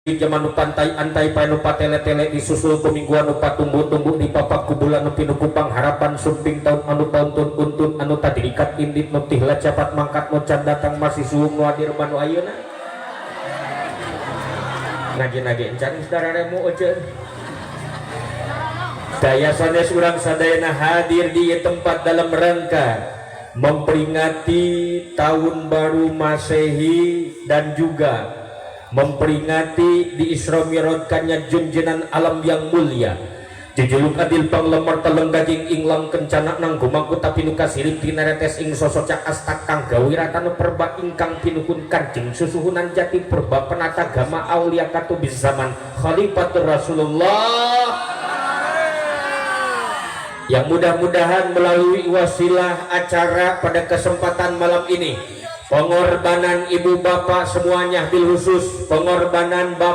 Zaman nu pantai antai pa nu patele-tele, disusul ku mingguan nu patumbuh-tumbuh, dipapak ku bulan nu pinuh ku pangharapan, sumping taun anu pauntun untun, anu tadi dikat indit, nu tihla capat mangkat, nu can datang masih suhung, nu hadir manu ayeuna ngaji-ngaji encan saudara remu eceun. Daya sanes urang sadayana hadir di ieu tempat dalam rangka memperingati tahun baru Masehi dan juga memperingati di Isra Mi'rajkannya junjunan alam yang mulia, jejuluk adil panglemar telenggajing inglang kencana nanggo mangkuta pinuka sirip tinaretes ing sosoca asta kang gawiratanu perba ingkang pinuhun Kanjeng Susuhunan Jati Purba penata gama aulia katubis zaman Khalifatur Rasulullah, yang mudah-mudahan melalui wasilah acara pada kesempatan malam ini, pengorbanan ibu bapak semuanya, bil khusus pengorbanan bapak